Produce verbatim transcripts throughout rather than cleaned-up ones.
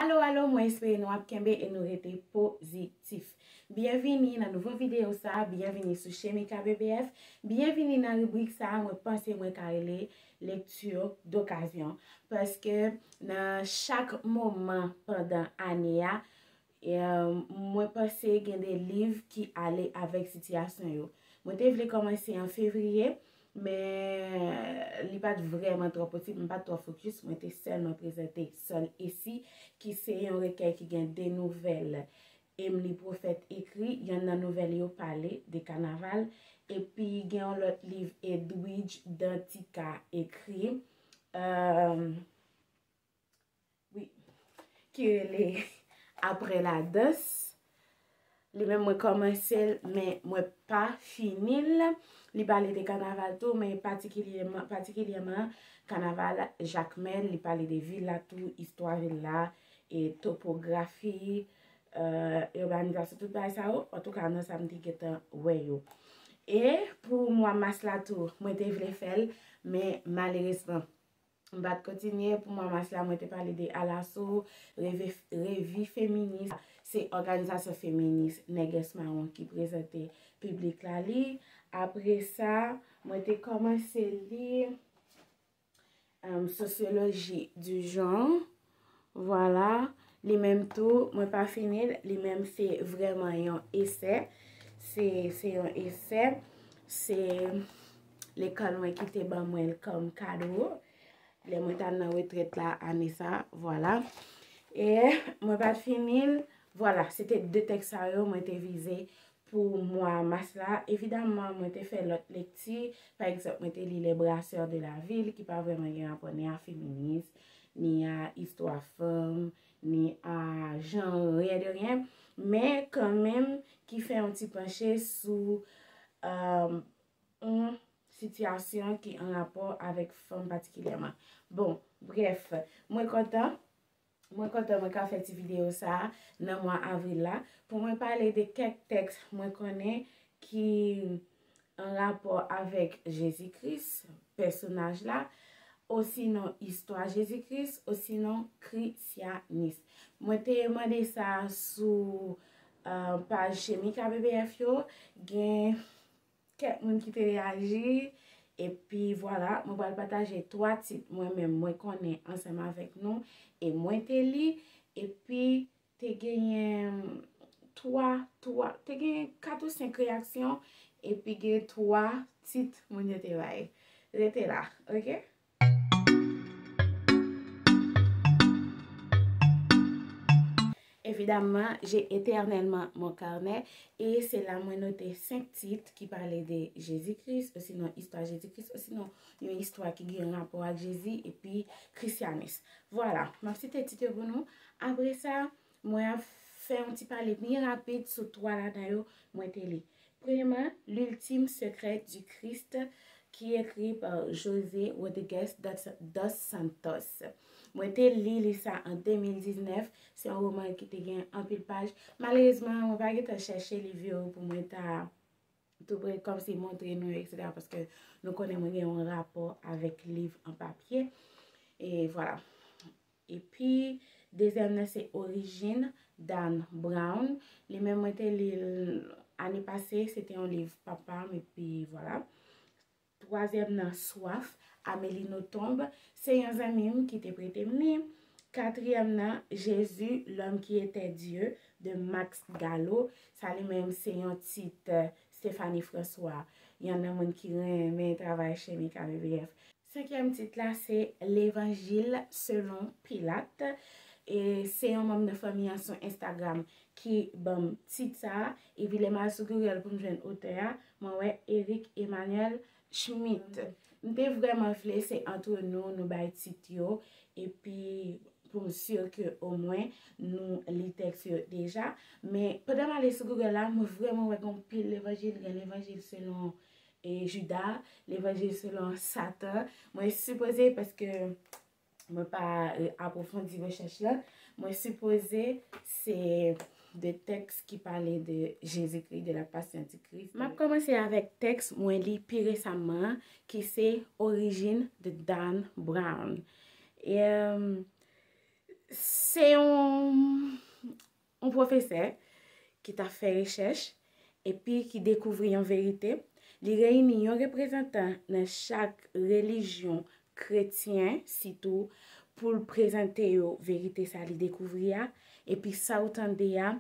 Alo, alo, mwen espere nou ap kenbe e nou rete pozitif. Byenvini nan nouvo videyo sa, byenvini sou Shemika B B F, byenvini nan ribrik sa, mwen panse mwen ka rele lecture d'occasion. Paske nan chak moman pandan ane a, e, mwen panse gen de liv ki ale avèk sitiyasyon yo. Mwen te vle kòmanse an fevriye, men li pa t vrèman twò posib, mwen pa t twò fokis, mwen te sèlman prezante Sòl e Si, ki se yon rekèy ki gen de nouvèl Emily Prophète ekri, yonn nan nouvèl yo pale de kanaval, epi gen yon lòt liv Edwidge Danticat ekri, euh, wi, ki rele Après la danse. Li menm mwen kòmanse l, men mwen pa fini l. Li pale de kanaval tou, men patikilyèman, patikilyèman kanaval Jakmèl, li pale de vil la tou, istwa vil la, e topografi, euh, urbanizasyon, tout bagay sa yo. Antouka, nan sa m te gentan wè yo. E pou mwa mas la tou, mwen te vle fè l, men malerezman, m pa t kontinye. Pou mwa mas la, mwen te pale de Alaso, Revi, Revi Feminis. Se òganizasyon feminis Nègès Mawon ki prezante piblik la li. Apre sa, mwen te kòmanse li, euh, Sociologie du genre. Vwala. Li menm tou, mwen pa fini l. Li menm se vrèman yon esè. Se, se yon esè. Se lekòl mwen ki te ban mwen l kòm kado. Lè mwen t al nan retrèt la ane sa, vwala. E mwen pa t fini l. Vwala, se te de tèks sa yo mwen te vize pou mwa mas la. Evidaman, mwen te fè lòt lekti. Pa egzanp, mwen te li Les Brasseurs de la Ville, ki pa vrèman gen rapò ni a feminis, ni a istwa fanm, ni a jan, rien de rien. Men kanmenm, ki fè yon ti panche sou, euh, yon sitiyasyon ki an rapò avèk fanm patikilyèman. Bon, brèf, mwen kontan. Mwen kontan mwen ka fè ti videyo sa a nan mwa avril la pou mwen pale de kèk tèks mwen konnen ki an rapò avèk Jezi Kris, pèsonaj la, osinon istwa Jezi Kris, osinon krisyanis. Mwen te mande sa sou, euh, paj Shemika B B F yo, gen kèk moun ki te reyaji, epi vwala, mwen pral pataje twa tit mwen menm mwen konnen ansanm avèk nou, e mwen te li, epi te genyen twa, twa, te genyen kat ou senk reyaksyon, epi gen twa tit moun yo te bay. Rete la, oke? Évidemment, j'ai éternellement mon carnet, e se la mwen note senk tit ki pale de Jezi Kris, osinon istwa Jezi Kris, osinon yon istwa ki gen rapò ak Jezi epi krisyanis. Vwala, m ap site tit yo pou nou. Apre sa, mwen ap fè yon ti pale byen rapid sou twa ladan yo mwen te li. Premyèman, L'ultime secret du Christ, ki ekri pa José Rodriguez dos Santos. Mwen te li li sa an de mil diznèf. Se yon woman ki te gen anpil paj. Malerezman, mwen pa gentan chèche liv yo pou mwen ta tou pre kòmsi montre nou yo, etsetera, paske nou konnen mwen gen yon rapò avèk liv an papye. E vwala. Epi, dezyèm nan se Origine, Dan Brown. Li menm mwen te li l ane pase, se te yon liv papa m, epi vwala. Twazyèm nan, Soif, Amélie Nothomb, se yon zanmi m ki te prete m li. Katriyèm nan, Jésus, l'homme qui était Dieu, de Max Gallo. Sa li menm se yon tit, euh, Stéphanie François, yon nan moun ki renmen travay Shemika B B F. Senkyèm tit la se Levanjil selon Pilat. E se yon manm nan fanmi an sou Instagram ki ban m tit sa a. Epi lè m al sou Google pou m jwenn otè a, mwen wè Eric Emmanuel Schmitt. M te vrèman vle se antre nou, nou bay tit yo, epi pou m si ke omwen nou li tèks yo deja. Men pandan m ale sou Google la, mwen vrèman wè gen yon pil levanjil, gen levanjil selon e Jida, levanjil selon Satan. Mwen sipoze, paske mwen pa, e, apwofondi rechèch la, mwen sipoze se de tèks ki pale de Jezikri, de la passion du Christ. M ap kòmanse avèk tèks mwen li pi resaman an, ki se Origine de Dan Brown. E, em, Se yon, yon pwofesè ki t ap fè rechèch epi ki dekouvri yon verite. Li reyini yon reprezantan nan chak relijyon kretyen, sitou, pou l prezante yo verite sa li dekouvri a. Epi sa w tande a,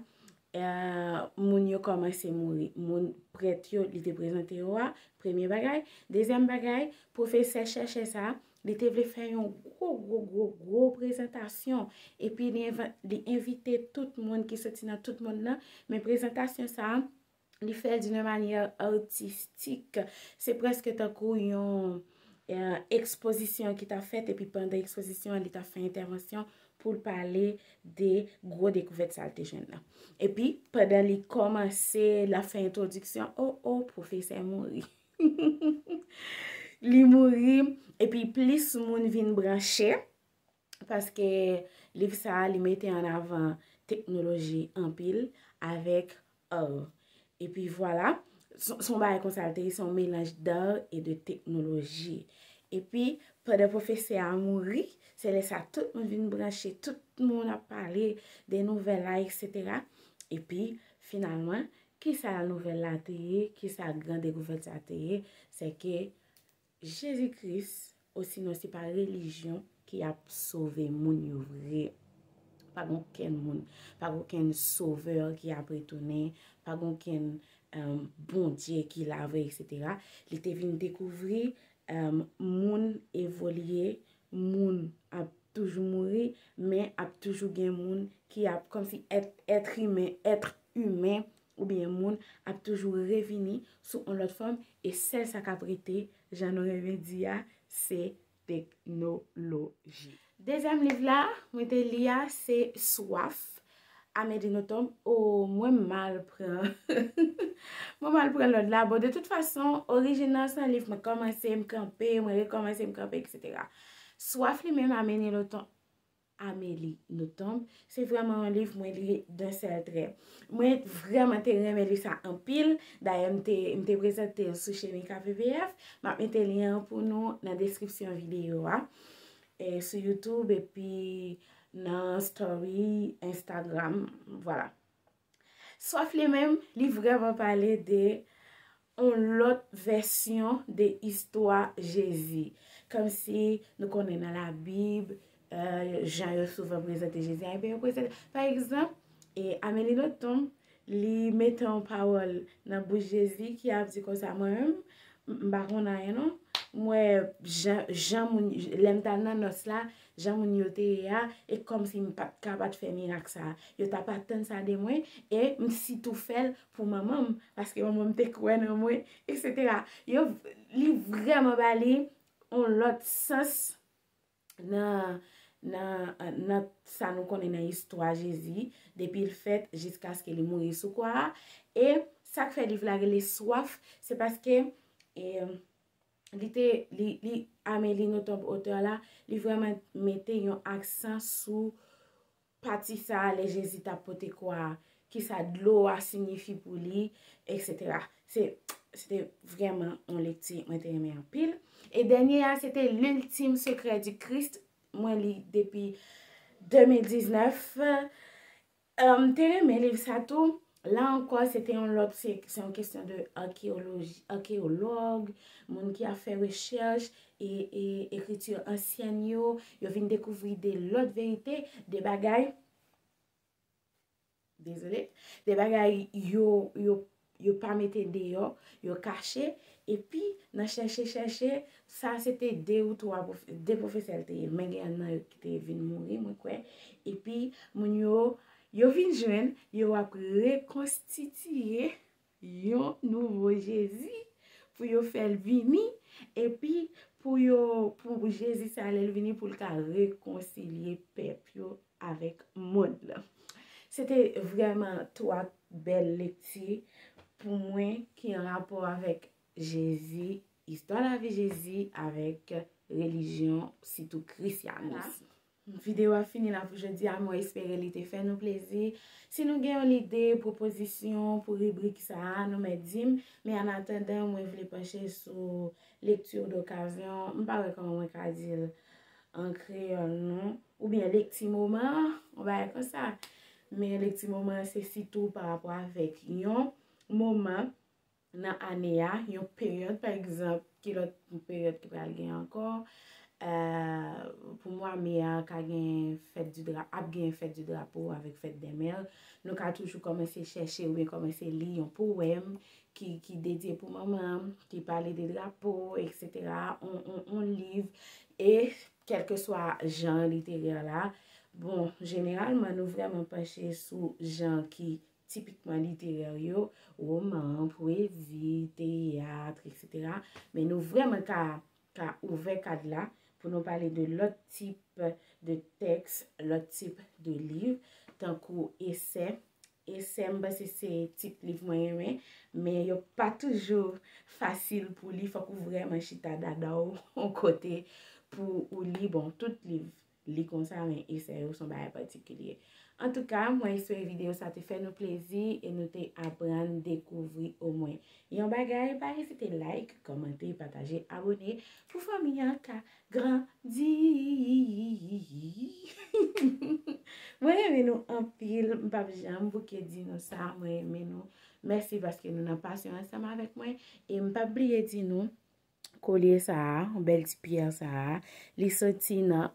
eh, moun yo kòmanse mouri. Moun, prèt yo li te prezante yo a, premye bagay. Dezyèm bagay, pwofesè chèchè sa a, li te vle fè yon gwo, gwo, gwo, gwo prezantasyon. Epi li envan-, li envite tout moun ki soti nan tout mond lan. Men prezantasyon sa a, li fè l d'une manière artistique. Se prèske tankou yon, eh, ekspozisyon ki t ap fèt, epi pandan ekspozisyon an, li t ap fè entèvansyon pou l pale de gwo dekouvèt sa l te jwenn nan. Epi, pandan li kòmanse, l ap fè entwodiksyon, o, o, pwofesè mouri. Li mouri, epi plis moun vin branche, paske liv sa a, li mete an avan teknoloji anpil avèk art. Epi vwala, se, se yon bagay konsa l te ye, se yon melanj d'art e de teknoloji. Epi, pandan pwofesè a mouri, se lè sa tout moun vin branche, tout moun ap pale de nouvèl la, etsetera. Epi, finalman, kisa nouvèl la te ye, kisa gran dekouvèt sa te ye, se ke Jezi Kris, osinon se pa relijyon ki ap sove moun yo vre. Pa gen okenn moun, pa gen okenn sovè ki ap retounen, pa gen okenn, um, Bondye ki la vre, etsetera. Li te vin dekouvri, um, moun evolye, moun ap toujou mouri, men ap toujou gen moun ki ap, kòmsi èt, èt imen, èt imen, oubyen moun ap toujou revini sou yon lòt fòm, e sèl sa k ap rete, jan nou renmen di a, se teknoloji. Dezyèm liv la, mwen te li a, se Swaf, Amélie Nothomb. O, mwen mal pran. Mwen mal pran lòd la. Bon, de tout fason, orijinal se yon liv mwen kòmanse, m kanpe, mwen rekòmanse, m kanpe, etsetera. Swaf li menm, Amélie Nothomb, Amélie Nothomb. Se vrèman yon liv mwen li d'un seul trait. Mwen vrèman te renmen liv sa anpil. Dayè, m te, m te prezante l sou Chemika V V F. M ap mete lyen an pou nou nan deskripsyon videyo a. E sou YouTube epi nan story Instagram. Vwala. Swaf li menm, li vrèman pale de yon lòt vèsyon de istwa Jezi. Kòmsi nou konnen nan Labib, eh, jan yo souvan prezante Jezi a, ebyen yo prezante. Pa egzanp, e Amélie Nothomb, li mete yon pawòl nan bouch Jezi ki ap di konsa, mwen menm, m, m pa konn anyen non. M wè jan, jan moun, lè m t al nan nòs la, jan moun yo te ye a, e kòmsi m pa t ka pa t fè mirak sa a. Yo t ap atann sa de mwen, e m sitou fè l pou manman m, paske manman m te kwè nan mwen, etsetera. Yo, li vrèman ba li yon lòt sans nan, nan, nan sa nou konnen nan istwa Jezi, depi l fèt jiskaske li mouri sou kwa a. E sa k fè liv la rele Swaf, se paske, e, li te, li, li, Amélie Nothomb, otè la, li vrèman mete yon aksan sou pati sa a, lè Jezi t ap pote kwa a, kisa dlo a siyifi pou li, etsetera. Se, se te vrèman yon lekti mwen te renmen anpil. E dènye a, se te L'ultime secret du Christ. Mwen li depi de mil diznèf. M te renmen liv sa tou. La ankò, se te yon lòt, se, se yon kesyon de akeyoloji, akeyològ, moun ki ap fè rechèch, e, e ekriti ansyèn yo, yo vin dekouvri de lòt verite, de bagay, dezole, de bagay yo, yo, yo pa mete deyò, yo kache, epi nan chèche, chèche, sa se te de ou twa pwof-, de pwofesè l te ye, men gen yonn nan yo ki te vin mouri, mwen kwè, epi moun yo, yo vin jwenn, yo ap rekonstitiye yon nouvo Jezi pou yo fè l vini, epi pou yo, pou Jezi sa lè l vini pou l ka rekonsilye pèp yo avèk mond lan. Se te vrèman twa bèl lekti pou mwen ki an rapò avèk Jezi, istwa lavi Jezi avèk relijyon, sitou krisyanis. Videyo a fini la pou jodi a, mwen espere li te fè nou plezi. Si nou gen yon lide, pwopozisyon pou ribrik sa a, nou mèt di m. Men an atandan, mwen vle panche sou lecture d'occasion. M pa wè kòman mwen ka di l an kreyòl non. oubyen lekti moman, yon bagay konsa. Men lekti moman se sitou pa rapò avèk yon moman nan ane a, yon peryòd, pa egzanp, ki lòt peryòd ki pral gen ankò. Euh, pou mwa me a, ka gen fèt di dra, ap gen fèt di drapo avèk fèt dè mè. Nou ka toujou kòmanse chèche oubyen kòmanse li yon powèm ki, ki dedye pou manman, ki pale de drapo, et cetera. On, on, on liv, e kèlkeswa jan literè la. Bon, jeneralman, nou vrèman panche sou jan ki tipikman literè yo, woman, pwezi, teyat, et cetera. Men nou vrèman ka, ka ouvè kad la pou nou pale de lòt tip de tèks, lòt tip de liv, tankou esè. Esè, m panse se tip liv mwen renmen, men yo pa toujou fasil pou li, fòk ou vrèman chita dada w yon kote pou ou li. Bon, tout liv li konsa, men esè yo se yon bagay patikilye. Antouka, mwen espere videyo sa te fè nou plezi e nou te aprann dekouvri omwen yon bagay. Pa ezite like, kòmante, pataje, abone pou fanmi an ka grandi. Mwen renmen nou anpil, m p ap janm bouke di nou sa, mwen renmen nou. Mèsi paske nou nan pasyon ansanm avèk mwen. E m p ap bliye di nou, kolye sa a, yon bèl ti pyè sa a, li soti nan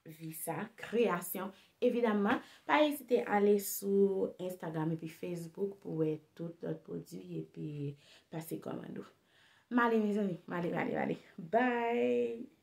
Visa Création. Evidamman, pa ezite ale sou Instagram epi Facebook pou wè tout lòt pwodui epi pase kòmande w. M ale, mezanmi, m ale, m ale, m ale. Bye!